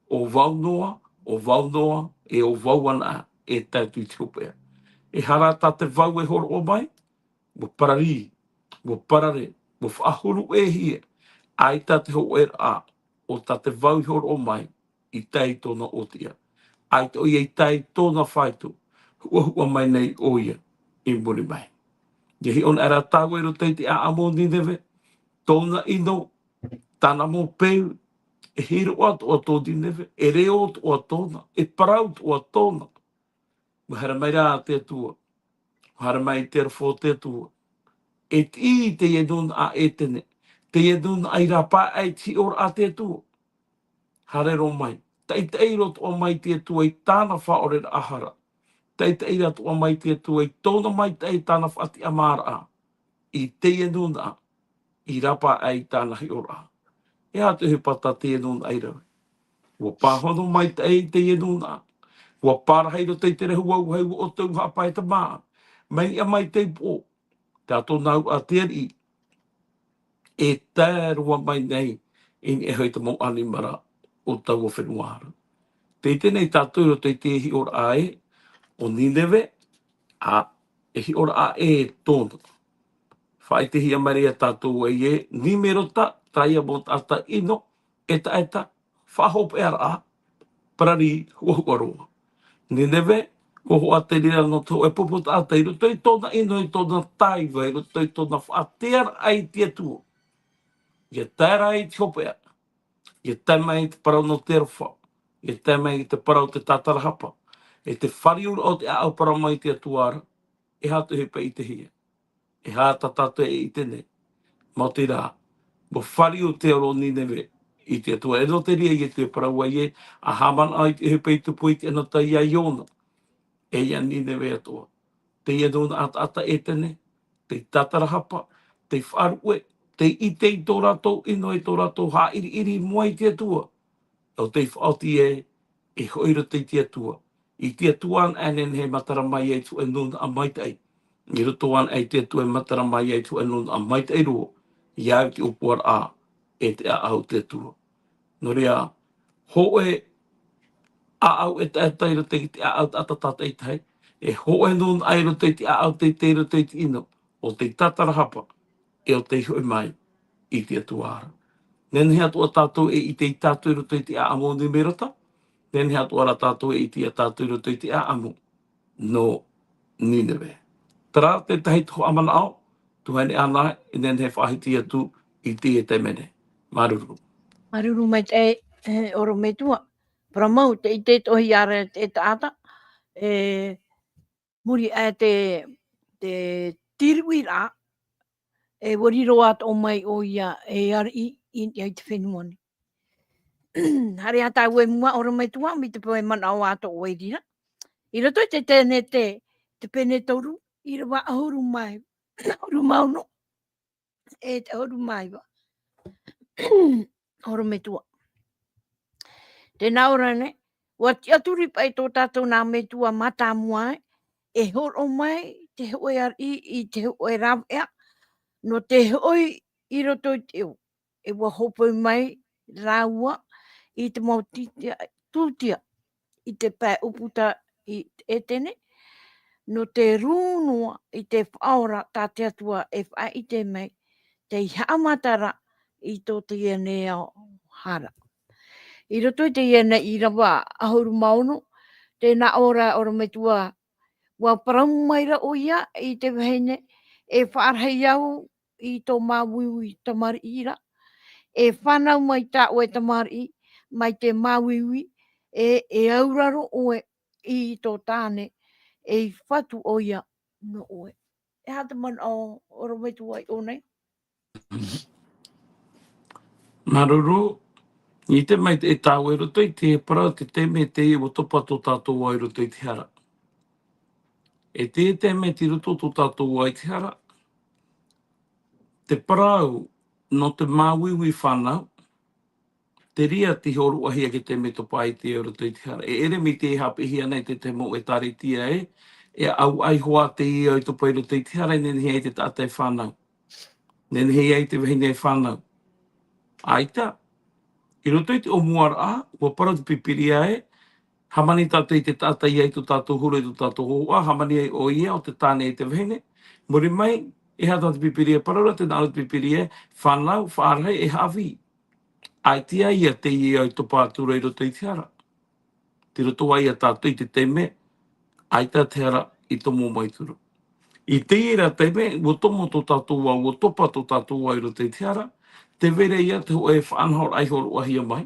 ʻo vau noa, ʻo vau noa, e ʻo vau ana, e tae atu i te hopeʻa. E aha rā tā te vau e hōroʻa mai, ʻua pararī, ʻua parare, ʻua faʻahuru e hia, ʻaita te hōʻēraʻa o tā te vau i hōroʻa mai, i tae i tōna ʻōtiʻa. ʻAita ʻoia i tae i tōna faito, huʻahuʻa mai nei ʻoia i muri mai. ʻIa hiʻo na rā tāua i roto i te ʻāʻamu o Nineve, tōna ʻino, tāna mau peu, e hiroʻa atoʻa tō Nineve, e reo atoʻa tōna, e parau atoʻa tōna. ʻUa haere mai rā te Atua. ʻUa haere mai te aroha o te Atua. E tiʻi i teie nūnaʻa ʻētene. Teie nūnaʻa i rāpae ai te hiʻoraʻa a te Atua. Haere roa mai. Taʻitaʻi roa atoʻa mai te Atua i tāna faʻaʻoreraʻa hara. Taʻitaʻi roa atoʻa mai te Atua i tōna maitaʻi, tāna faʻatiʻamāraʻa. I teie nūnaʻa. I rāpae ai tāna hiʻoraʻa. E aha te ʻohipa tā teie nūnaʻa i rave? ʻUa pāhono maitaʻi teie nūnaʻa. ʻUa pārahi i roto i te rehu auahi, ʻua ʻoutou haʻapae te māʻa. Mai niʻa mai te upoʻo. Te atoʻa nā ʻua te ariʻi. E tae roa mai nei, i niʻa iho i te mau ʻanimara o taua fenua ra. Tē ʻite nei tātou i roto i te hiʻoraʻa ē, ʻo Nineve, ā, e hiʻoraʻa ē tōna. Faʻaʻitehia mai ra ia tātou ē, Nimerota, terā mau taʻata ʻino, ʻetaʻeta, faʻahopeʻaraʻa, pararī, huʻahuʻa roa. Nineve, hōhoʻa te reira nō te hōʻē pupu taʻata i roto i tōna ʻino, i tōna taiva, i roto i tōna faʻatearaʻa i te Atua. ʻIa tae ra i te hopeʻa, ʻia tae mai te parau nō te aroha, ʻia tae mai te parau te tātarahapa, e te fāriuraʻa o te ʻāʻau parau mai i te Atua ra, e aha te ʻohipa i ʻitehia. E aha tā tātou e ʻite nei. Maoti rā, ʻua fāriu te ora o Nineve i te Atua. E nō te reira ïa tē parau ai ē, ʻa haʻamanaʻo i te ʻohipa i tupu i te anotau iā Iona. E iā Nineve atoʻa. Teie nūnaʻa taʻata ʻētene, tei tātarahapa, tei faʻaruʻe, tei ʻite i tō rātou ʻino, i tō rātou haʻiriʻiri i mua i te Atua. ʻO tei faʻaoti ē, e hoʻi i roto i te Atua. I te Atua anaʻe e nehenehe e matara mai ai i te hōʻē nūnaʻa maitaʻi. I roto anaʻe i te Atua e matara mai ai i te hōʻē nūnaʻa maitaʻi roa. ʻIa au i te ʻōpuaraʻa, e te ʻāʻau o te Atua. Nō reira, hōʻē ʻāʻau ʻetaʻeta i roto i te ʻāʻau taʻata tātaʻitahi. E hōʻē nūnaʻa i roto i te ʻāʻau teitei i roto i te ʻino. ʻO tei tātarahapa, e ʻo tei hoʻi mai i te Atua ra. Nehenehe atoʻa tātou e ʻite ia tātou i roto i te ʻāʻamu o Nimerota, nehenehe atoʻa rā tātou e ʻite ia tātou i roto i te ʻāʻamu nō Nineve. Terā te tahi tuhaʻa manaʻo, tuahine Ana, e nehenehe e faʻahiti atu i teie taime nei. Māuruuru. Māuruuru maitaʻi, e, ʻorometua. Parau mau, tē ʻite atoʻa hia ra te taʻata, e, muri aʻe te, te tīruiraʻa, e ʻua riro atoʻa mai ʻoia e ariʻi i, i te fenua nei. Haere ā tāua i mua, ʻorometua, mai te peu e manaʻo atoʻa vau i reira. I roto i te Tenete, te pene toru, ʻīrava ʻahuru mā, ʻahuru mā ono. E te ʻahuru mā iva. ʻOrometua. Tē nā ʻō ra nei, ʻua tiʻaturi paʻi tō tātou nā metua mātāmua ē, e hōroʻa mai te hōʻē ariʻi i te hōʻē rāveʻa, nō te hoʻi i roto i te ʻō. e ua hōpoi mai rāua i te mau tūtia, tūtia i te pae ʻūputa i ʻētene, nō te rū noa i te faʻaora tā te Atua e faʻaʻite mai, tei haʻamatara i tō teie nei ao hara. I roto i teie nei ʻīrava ʻahuru mā ono, tē nā ʻō ra ʻorometua, ua parau mai ra ʻoia i te vahine, e faʻarahi au i tō māuiui tamariʻi ra, e fānau mai tā ʻoe tamariʻi, mai te māuiui, e, e auraro ʻoe i tō tāne, ei fatu ʻoia nō ʻoe. E aha te manaʻo ʻorometua i ʻō nei? Māuruuru, i te mai te e tāua i roto i te parau te taime te ua topa tō tātou ao i roto i te hara. E te taime te roto tō tātou ao i te hara. Te parau nō te māuiui fānau, te reira tei hōroʻahia ke te mea topa i te ao i roto i te hara. E ʻere mai te haʻapiʻihia nei te te mau ʻētāretia e, e au ai hoa te ao i topa i roto i te hara, e nehenehe ai te taʻata e fānau. Nehenehe ai te vahine e fānau. ʻAita, i roto i te ʻōmuaraʻa, ua parau te Pīpīria e, hāmani tātou i te taʻata i ai tō tātou huru, i tō tātou hōhoʻa, hāmani ai ʻoia ʻo te tāne e te vahine. Muri mai, e aha te Pīpīria parau ra, tē nā ʻō ra te Pīpīria e, fānau, faʻarahi, e haʻavī. ʻAita ia te ao i topa atu ra i roto i te hara. Tei roto ai ia tātou i te taime, ʻaita te hara i tomo mai atu ra. I teie ra taime, ua tomo tō tātou ao, ua topa tō tātou ao i roto i te hara, tē vai ra ia te hōʻē faʻanahoraʻa i hōroʻahia mai,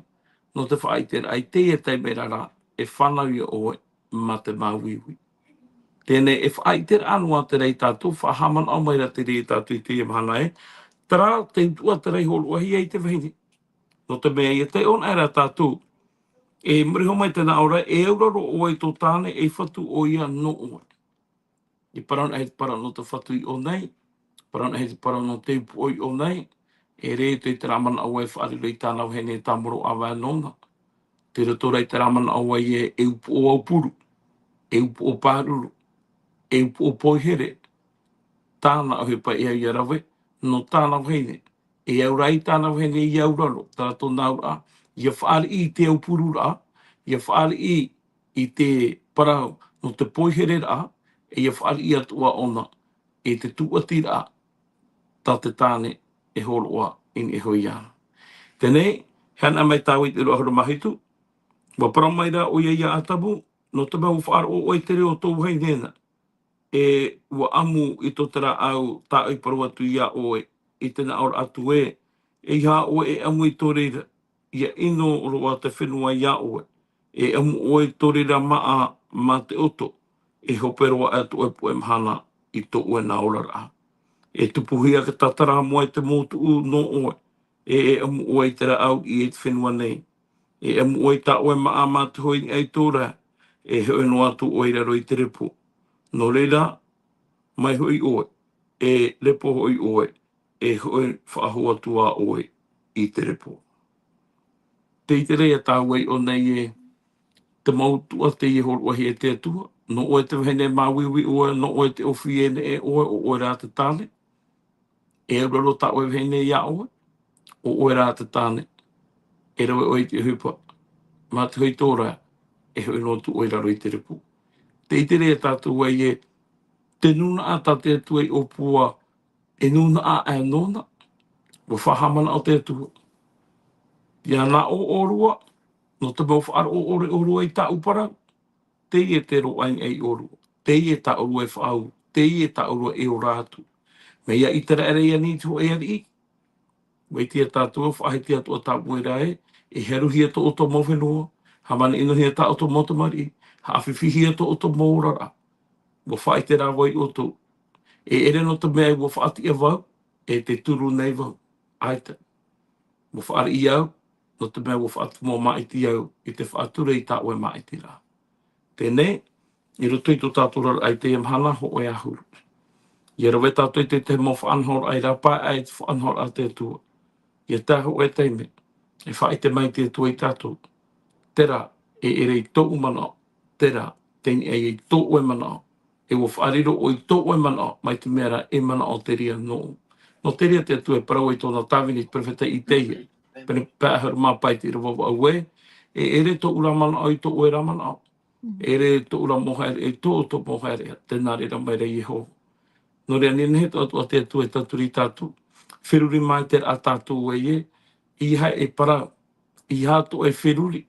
nō te faʻaʻiteraʻa i teie taime ra rā, e fānau ia ʻoe mā te māuiui. Teie nei e faʻaʻiteraʻa noa terā ia tātou, faʻahaʻamanaʻo mai ra terā ia tātou i teie mahana e, terā te utuʻa terā i hōroʻahia i te vahine. Nō te mea ia taiʻo anaʻe ra tātou, e muri iho mai tē nā ʻō ra, e auraro ʻoe i tō tāne, ei fatu ʻoia nō ʻoe. I parau anaʻe te parau nō te fatu i ʻō nei, parau anaʻe te parau nō te upoʻo i ʻō nei, e riro i terā manaʻo e faʻariro i tāna vahine e tāmoro ʻāvae nōna. Tei roto ra i terā manaʻo e, e upoʻo aupuru, e upoʻo pāruru, e upoʻo poihere, tāna ʻohipa e au ia rave, nō tāna vahine, e au ra i tāna vahine ia auraro, terā tōna auraʻa, ia fāriʻi i te aupururaʻa, ia fāriʻi i te parau nō te poihereraʻa, e ia fāriʻi atoʻa ʻōna i te tūʻatiraʻa tā te tāne e hōroʻa i niʻa iho iāna. Teie nei, e haere mai tāua i te ʻīrava ʻahuru mā hitu, ua parau mai ra ʻoia ia Atamu, nō te mea ua faʻaroʻo ʻoe i te reo o tō vahine na, e ua ʻamu i tō te rāʻau tā ʻoe i parau atu ia ʻoe, i te nā ʻō ra atu ē, ʻeiaha ʻoe e ʻamu i tō reira, ia ʻino roa te fenua ia ʻoe, e ʻamu ʻoe i tō reira māʻa mā te ʻoto, e hope roa atu ʻoe puʻe mahana i tō ʻoe nā oraraʻa. E tupuhia te tātarāmoa i te mau tuʻu nō ʻoe, e, e ʻamu ʻoe i te rāʻau i te fenua nei. E ʻamu ʻoe i tā ʻoe māʻa mā te hoe i niʻa i tō ra, e hoʻi noa atu ʻoe i raro i te repo. Nō reira, mai hoʻi ʻoe, e repo hoʻi ʻoe, e hoʻi faʻahou atu ā ʻoe i te repo. Tē ʻite ra ia tāua i ʻō nei ē, te mau tuʻa teie e hōroʻahia e te Atua, nō ʻoe te vahine māuiui ʻoe, nō ʻoe te ʻōfī e neʻe ʻoe, ʻo ʻoe rā te tāne, e auraro tā ʻoe vahine ia ʻoe, ʻo ʻoe rā te tāne, e rave ʻoe i te ʻohipa, mā te hoe i tō ra, e hoʻi noa atu ʻoe i raro i te repo. Tē ʻite ra ia tātou ē, te nūnaʻa tā te Atua i ʻōpua, e nūnaʻa aʻe nōna, ua faʻahaʻamanaʻo te Atua. Ia nā ʻō ʻōrua, nō te mau faʻaroʻo ʻore ʻōrua i tāʻu parau, teie te roaʻa i niʻa i ʻōrua, teie tā ʻōrua e faʻaau, teie tā ʻōrua e ora atu. Mea ʻite ra ʻere ia nei te hōʻē ariʻi, ua ʻite ia tātou, faʻahiti atu ā tāʻu e rā ē, e haruhia tō ʻoutou mau fenua, hāmani ʻinohia tā ʻoutou mau tamariʻi, haʻafifihia tō ʻoutou mau oraraʻa. Ua faʻaʻite rā vau ia ʻoutou. E ʻere nō te mea ua faʻatiʻa vau, e te turu nei vau. ʻAita. Ua fāriʻi au, nō te mea ua faʻatumu māʻiti au, i te faʻatura i tā ʻoe māʻitiraʻa. Teie nei, i roto i tō tātou oraraʻa i teie mahana hōʻē ʻahuru. Ia rave tātou i te tahi mau faʻanahoraʻa i rāpae aʻe i te faʻanahoraʻa a te Atua. Ia tae hōʻē taime, e faʻaʻite mai te Atua ia tātou. Terā, e ʻere i tōʻu manaʻo, terā, tei niʻa i tō ʻoe manaʻo. E ua faʻariro ʻoe i tō ʻoe manaʻo, mai te mea rā e manaʻo te reira nōʻu. Nō te reira te Atua e parau ai tōna tāvini i te perofeta Isaia. Pene pae ʻahuru mā pae i te ʻīrava vaʻu ē, e ʻere tōʻu ra manaʻo i tō ʻoe ra manaʻo. E ʻere tōʻu ra mau haereʻa i tō ʻoutou mau haereʻa, tē nā reira mai ra Iehova. Nō reira, nehenehe atoʻa te Atua e tauturu ia tātou. Feruri mai te reira tātou ē, ʻeiaha e parau, ʻeiaha atoʻa e feruri,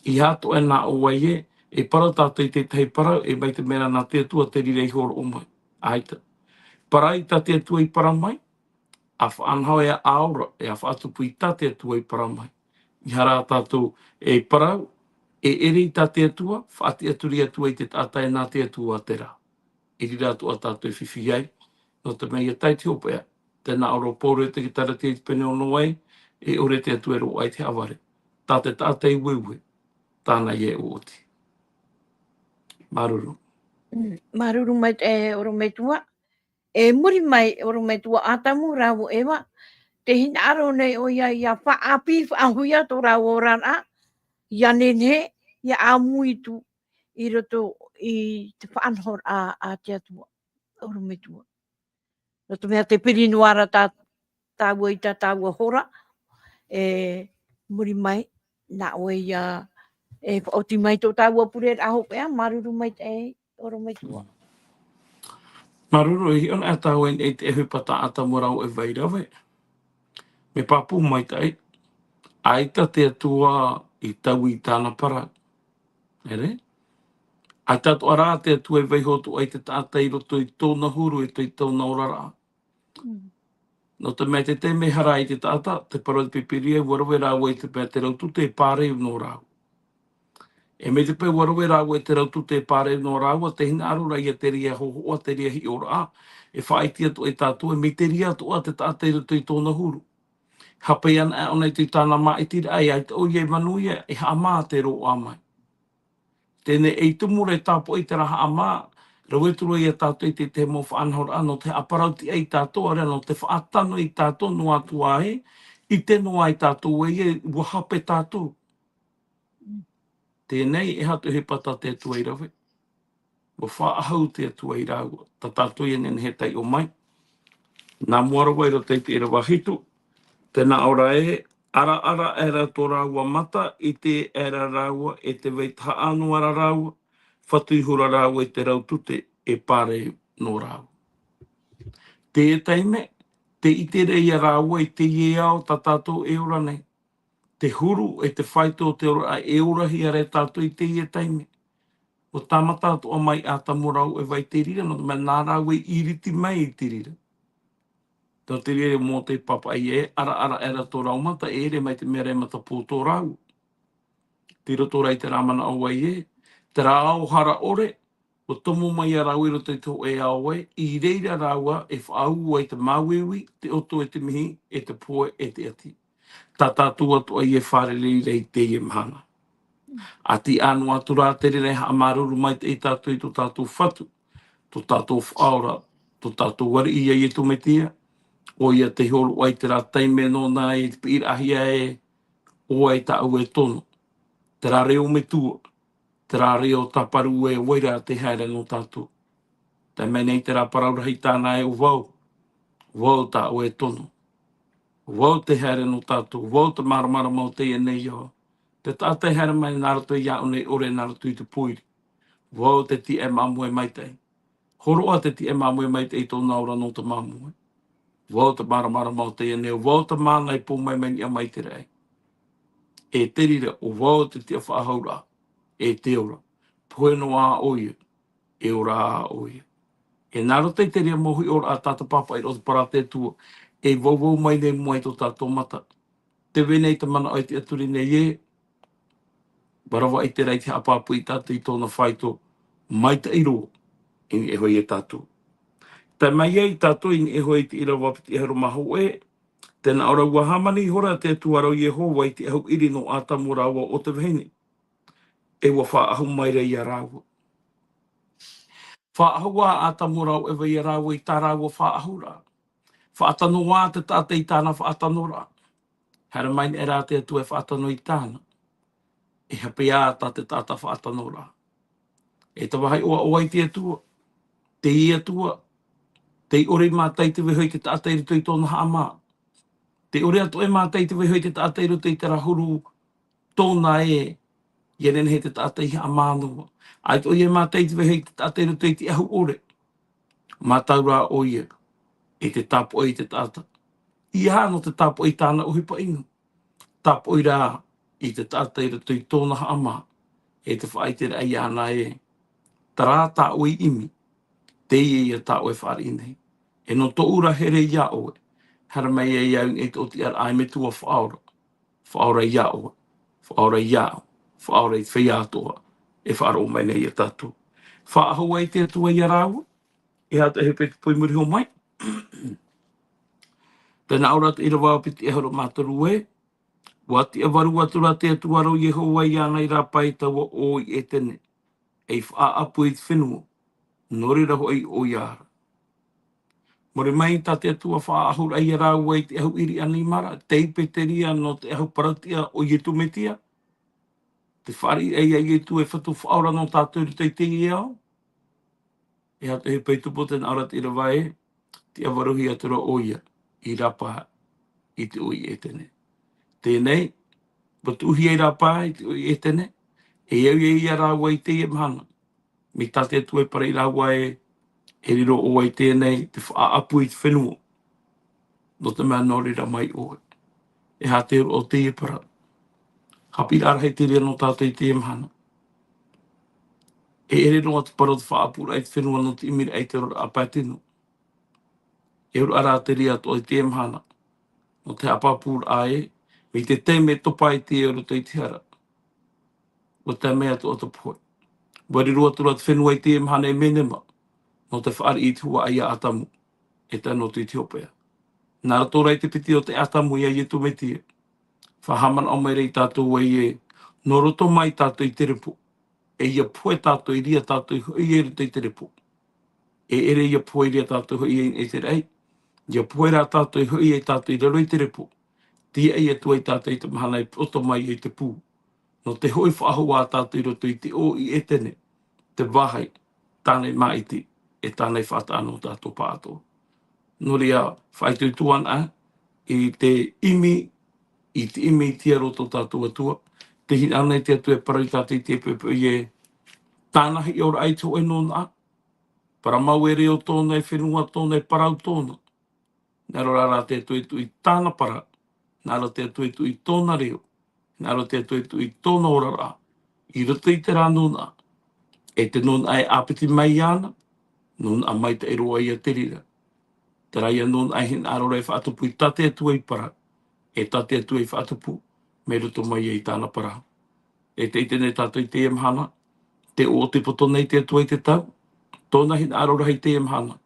ʻeiaha atoʻa e nā ʻō ai ē, e parau tātou i te tahi parau, e mai te mea ra nā te Atua te reira i hōroʻa mai. ʻAita. Parau i tā te Atua i parau mai, ʻa faʻanaho e ʻa ora, e ʻa faʻatupu i tā te Atua i parau mai. ʻEiaha rā tātou e parau, e ʻere i tā te Atua, faʻatiʻaturi atu ai te taʻata e nā te Atua terā. I reira atoʻa tātou e fifi ai, nō te mea ʻia tae i te hopeʻa, tē nā ʻō ra Pauro i te Kalatia i te pene ono ē, e ʻore te Atua e roaʻa i te haʻavare. Tā te taʻata e ueue, tāna ia e ʻoʻoti. Māuruuru. Mm, māuruuru maitaʻi e ʻorometua. E muri mai, ʻorometua Atamu rāua ʻo Eva, tē hinaʻaro nei ʻoia ʻia faʻaʻāpī, faʻahuia tō rāua oraraʻa, ʻia nehenehe, ʻia ʻāmui atu i roto i te faʻanahoraʻa a te Atua, ʻorometua. Nō te mea tē piri noa ra tā, tāua i tā tāua hora, e muri mai, nā ʻoe ia, e faʻaoti mai tō tāua pureraʻa hopeʻa, māuruuru maitaʻi, ʻorometua. Māuruuru, e hiʻo ana tāua i te ʻohipa tā Atamu rāua ʻo Eva i rave. Mea pāpū maitaʻi, ʻaita te Atua i taui i tāna parau. ʻEre? ʻAita atoʻa rā te Atua e vaiiho atu ai te taʻata i roto i tōna huru, i roto i tōna oraraʻa. Mm. Nō te mea te taime e hara ai te taʻata, te parau a te Pīpīria, ʻua rave rāua i te mea te rautute e pāreu nō rāua. E mai te peu ʻua rave rāua i te rautute e pāreu nō rāua, tē hinaʻaro ra ïa te reira hōhoʻa, te reira hiʻoraʻa, e faʻaʻite atu ai tātou, e mai te reira atoʻa te taʻata i roto i tōna huru. Hape ana ʻōna i te tāna māʻitiraʻa, ʻaita ʻoia e manuia, e haʻamā te roaʻa mai. Teie nei e tumu ra e tāpoʻi terā haʻamā, rave atu ra ïa tātou i te tahi mau faʻanahoraʻa, nō te haʻaparautiʻa ia tātou, ʻaore rā nō te faʻatano ia tātou noa atu ā ē, ʻite noa ai tātou ē, ʻua hape tātou. Teie nei, e aha te ʻohipa tā te Atua i rave. ʻUa faʻaʻahu te Atua ia rāua, tā tātou ïa e nehenehe e taiʻo mai. Nā mua roa i roto i te ʻīrava hitu, tē nā ʻō ra ē, ʻaraʻara aʻera tō rāua mata, ʻite aʻera rāua, e tē vai tahaʻa noa ra rāua, fatu ihora rāua i te rautute e pāreu nō rāua. Teie taime, tē ʻite ra ïa rāua i teie ao tā tātou e ora nei. Te huru e te faito o te oraraʻa e orahia ra e tātou i teie taime. ʻUa tāmata atoʻa mai Atamu rāua ʻo Eva i te reira, nō te mea nā rāua i ʻīriti mai i te reira. Nō te reira, Mōte i pāpaʻi ē, ʻaraʻara aʻera tō rāua mata, e ʻere mai te mea ra e matapō tō rāua. Tei roto rā i terā manaʻo ē, terā ao hara ʻore, ʻua tomo mai ā rāua i roto i te hōʻē ao ē, i reira rāua e faʻaū ai te māuiui, te ʻoto e te mihi, e te pohe e te ʻati. Tā tātou atoʻa ïa e fārerei ra i teie mahana. ʻA tiʻa noa atu rā te reira e haʻamāuruuru maitaʻi tātou i tō tātou Fatu, tō tātou Faʻaora, tō tātou Ariʻi ia Iesu Mesia, ʻoia tei hōroʻa i terā taime nōna i te piʻiraʻahia ē, ʻo vai tāʻu e tono. Terā reo metua, terā reo tāparu ē, ʻo vai ra tē haere nō tātou. Tae mai nei terā parau rahi tāna ē, ʻo vau, ʻo vau tāʻu e tono. ʻO vau tē haere nō tātou, ʻo vau te māramarama o teie nei ao. Te taʻata e haere mai nā roto iāʻu nei ʻore nā roto i te pōiri. ʻO vau te tiʻa e māmoe maitaʻi. Hōroʻa te tiʻa e māmoe maitaʻi i tōna ora nō te māmoe. ʻO vau te māramarama o teie nei, ʻo vau te mana i pō mai mai niʻa mai i te raʻi. E te reira, ʻo vau te tiʻa faʻahou ra, e te ora. Pohe noa ā ʻoia, e ora ā ʻoia. E nā roto i te reira mau hiʻoraʻa tā te pāpaʻi ra o te parau a te Atua, e vauvau mai nei mua i tō tātou mata. Tē vai nei te manaʻo e tiʻaturi nei ē, ʻua rave ʻite ra i te haʻapāpū ia tātou i tōna faito, maitaʻi roa, i niʻa iho ia tātou. Tae mai ai tātou i niʻa iho i te ʻīrava piti ʻahuru mā hōʻē, tē nā ʻō ra, ʻua hāmani ihora te Atua ra ʻo Iehova i te ʻahu ʻiri nō Atamu rāua ʻo te vahine. E ʻua faʻaʻahu mai ra ia rāua. Faʻaʻahu ā Atamu rāua ʻo Eva ia rāua i tā rāua faʻaʻahuraʻa. Faʻatano ā te taʻata i tāna faʻatanoraʻa. Haere mai nei rā te Atua e faʻatano i tāna. E hape ā tā te taʻata faʻatanoraʻa. E te vāhi ʻoaʻoa i te Atua. Te Atua. Tei ʻore i mātā i te vaiho i te taʻata i roto i tōna haʻamā. Tei ʻore atoʻa i mātā i te vaiho i te taʻata i roto i te rahuru tōna ē, ʻia nehenehe te taʻata i haʻamā noa. ʻAita ʻoia i mātā i te vaiho i te taʻata i roto i te ʻahu ʻore. Mātau rā ʻoia i te tāpoʻi i te taʻata. ʻEiaha nō te tāpoʻi i tāna ʻohipa ʻino. Tāpoʻi rā i te taʻata i roto i tōna haʻamā, e te faʻaʻiteraʻa iāna ē, terā tā ʻoe i ʻimi, teie ia tā ʻoe e fāriʻi nei. E nō tōʻu ra here iā ʻoe, haere mai ai au i te ʻōtiʻaraʻa e Metua Faʻaora. Faʻaora iā ʻoe, faʻaora iāʻu, faʻaora i te feiā atoʻa, e faʻaroʻo mai nei iā tātou. Faʻaʻahu ai te Atua iā rāua, e aha te ʻohipa i te peu i muri iho mai. Tē nā ʻō ra te ʻīrava piti ʻahuru mā toru ē, ʻUa tiʻavaru atu ra te Atua ra ʻo Iehova iāna i rāpae i taua ʻō i ʻētene, ei faʻaʻapu i te fenua, nō reira hoʻi ʻoia ra. Muri mai tā te Atua faʻaʻahuraʻa iā rāua i te ʻahu ʻiriʻa nei mā ra, tei Peteria nō te ʻahu parautiʻa o Iesu Mesia, te fāriʻi iā Iesu e Fatu Faʻaora nō tātou i roto i teie ao. E aha te ʻohipa i tupu? Tē nā ʻō ra te ʻīrava ē, tiʻavaruhia atu ra ʻoia i rāpae i te ʻō i ʻētene. Teie nei, ʻua tuʻuhia i rāpae i te ʻō i ʻētene, e au ia rāua i teie mahana. Mai tā te Atua e parau iā rāua ē, e riro ʻoe i teie nei, te faʻaʻapu i te fenua. Nō te mea nō reira mai ʻoe. E aha te hōroʻa o teie parau? Haʻapiʻiraʻa rahi te reira nō tātou i teie mahana. E ʻere noa te parau o te faʻaʻapuraʻa i te fenua nō te ʻimiraʻa i te oraraʻa pae tino. E hōroʻa rā te reira atoʻa i teie mahana. Nō te haʻapāpūraʻa ē, mai te taime e topa ai te ao i roto i te hara. ʻUa tae mai atoʻa te pohe. ʻUa riro atu ra te fenua i teie mahana e Menema, nō te fāriʻi i te huaʻai iā Atamu, e tae noa atu i te hopeʻa. Nā roto rā i te piti o te Atamu iā Iesu Mesia, faʻahaʻamanaʻo mai ra ia tātou ē, nō roto mai tātou i te repo, e ʻia pohe tātou, i reira tātou i hoʻi ai i roto i te repo. E ʻere ʻia pohe i reira tātou i hoʻi ai i te raʻi, ʻia pohe rā tātou i hoʻi ai tātou i raro i te repo, tīaʻi atu ai tātou i te mahana e poto mai ai te pū. Nō te hoʻi faʻahou ā tātou i roto i te ʻō i ʻētene, te vāhi, tāna i māʻiti, e tāna i faʻataʻa nō tātou pāʻatoʻa. Nō reira, faʻaitoito anaʻe i te ʻimi, i te ʻimi i te aro o tō tātou Atua, tē hinaʻaro nei te Atua e parau iā tātou i te poʻipoʻi ē, tāna hiʻoraʻa i te hōʻē nūnaʻa, parau mau e reo tōna, e fenua tōna, e parau tōna. Hinaʻaro rā te Atua e tuʻu i tāna parau, hinaʻaro te Atua e tuʻu i tōna reo, hinaʻaro te Atua e tuʻu i tōna oraraʻa, i roto i terā nūnaʻa. E te nūnaʻa e ʻāpiti mai iāna, nūnaʻa maitaʻi roa ia te reira. Terā ia nūnaʻa e hinaʻaro ra e faʻatupu i tā te Atua i parau, e tā te Atua i faʻatupu, mai roto mai ai tāna parau. E tē ʻite nei tātou i teie mahana, te ʻō tei poto nei te Atua i te tau, tōna hinaʻaro rahi i teie mahana.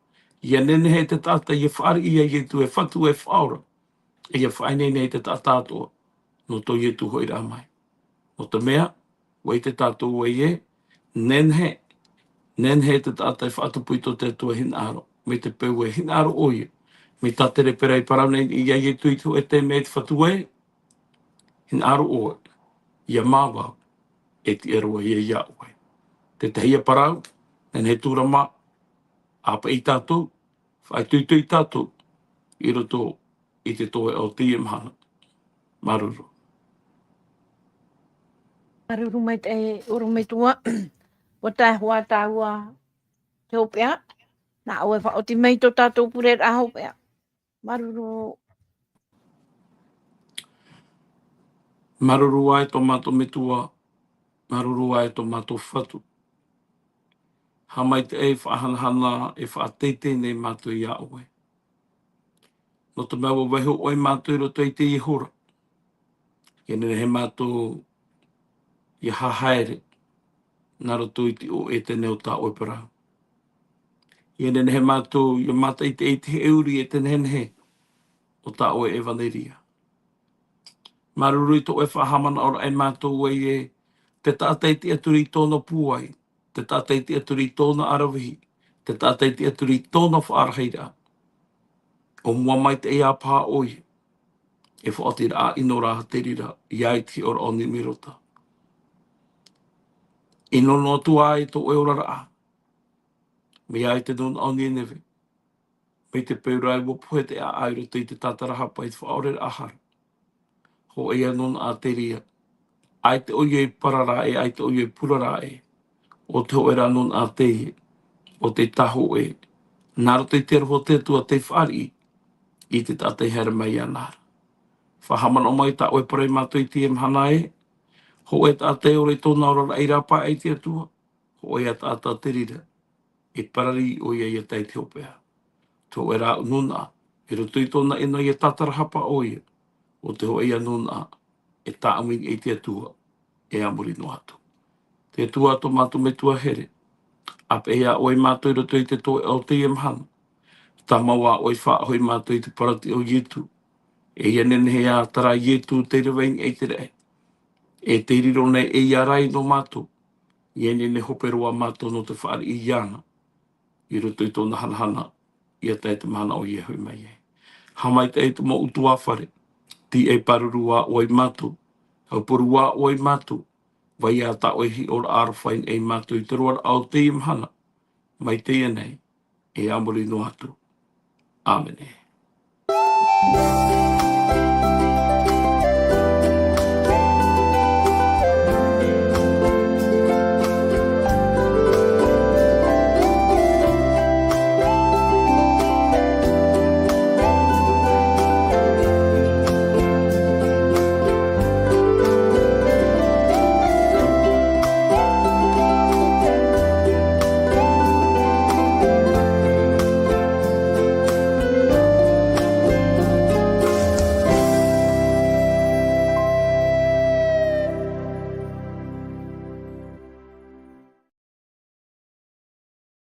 ʻIa nehenehe te taʻata ʻia fāriʻi iā Iesu e Fatu e Faʻaora, ʻia faʻaineine i te taʻata atoʻa, nō tō Iesu hoʻiraʻa mai. Nō te mea, ʻua ʻite tātou ē, nehenehe, nehenehe te taʻata e faʻatupu i tō te Atua hinaʻaro, mai te peu e hinaʻaro ʻoia, mai tā te lepera i parau nei iā Iesu i te hōʻē taime, e te Fatu ē, hinaʻaro ʻoe, ʻia mā vau, e tiʻa roa ia iā ʻoe. Te tahi ia parau, nehenehe e tūrama, ʻāpeʻe ia tātou, faʻaitoito ia tātou, i roto i te toeʻa o teie mahana. Māuruuru. Māuruuru maitaʻi, ʻorometua. ʻUa tae hoʻi tāua te hopeʻa. Nā ʻoe e faʻaoti mai tō tātou pureraʻa hopeʻa. Māuruuru. Māuruuru ā e tō mātou Metua, māuruuru ā e tō mātou Fatu. Haʻamaitaʻi e faʻahanahana, e faʻateitei nei mātou iā ʻoe. Nō te mea ʻua vaiho ʻoe mātou i roto i teie hora. ʻIa nehenehe mātou ʻia haere nā roto i te ʻō ʻētene o tā ʻoe parau. ʻIa nehenehe mātou ʻia mātaʻitaʻi i te heʻeuri e te nehenehe o tā ʻoe ʻevaneria. Māuruuru i tō ʻoe faʻahaʻamanaʻoraʻa iā mātou ē, te taʻata e tiʻaturi i tōna pūai, te taʻata e tiʻaturi i tōna ʻaravihi, te taʻata e tiʻaturi i tōna faʻarahiraʻa. ʻO mua maitaʻi ā paha ʻoia, e faʻaotiraʻa ʻino rā te reira, ʻia ʻite ʻoe ʻo Nimerota. ʻIno noa atu ā i tō ʻoe oraraʻa, mai ā i te nūnaʻa o Nineve, mai te peu ra ua pohe te ʻāʻau i roto i te tātarahapa i te faʻaoreraʻa hara. Hōʻē ā nō nā ʻāteria, ʻaita ʻoia i parara ē, ʻaita ʻoia i purara ē, ʻo te hōʻē rā nō nā ʻāteria, ʻo te tāhōʻē, nā roto i te aroha o te Atua tei fāriʻi i te taʻata e haere mai iāna ra. Faʻahaʻamanaʻo mai tā ʻoe e parau iā mātou i teie mahana ē, hōʻē taʻata e ora i tōna oraraʻa i rāpae i te Atua, hōʻē ā taʻata te reira, e parari ʻoia ʻia tae i te hopeʻa. Te hōʻē rā nūnaʻa, i roto i tōna ʻino ʻia tātarahapa ʻoia, ʻo te hōʻē ā nūnaʻa, e tāʻamuraʻa i te Atua, e a muri noa atu. Te Atua tō mātou Metua here, ʻāpeʻe ā ʻoe iā mātou i roto i te toeʻa o teie mahana. Tāmau ā ʻoe i faʻahoʻi iā mātou i te parau o Ietu. E ʻia nehenehe ā terā Ietu tei rave i niʻa i te raʻi. E tei riro nei ē ʻia ora nō mātou. ʻIa nehenehe hope roa mātou nō te fāriʻi iāna. I roto i tōna hanahana, ʻia tae i te mahana ʻoia e hoʻi mai ai. Haʻamaitaʻi i te mau ʻutuāfare, tīaʻi pāruru ā ʻoe iā mātou, aupuru ā ʻoe iā mātou, vai ā tā ʻoe hiʻoraʻa aroha i niʻa iā mātou i te roaraʻa o teie mahana, mai teie nei, e a muri noa atu. ʻĀmene.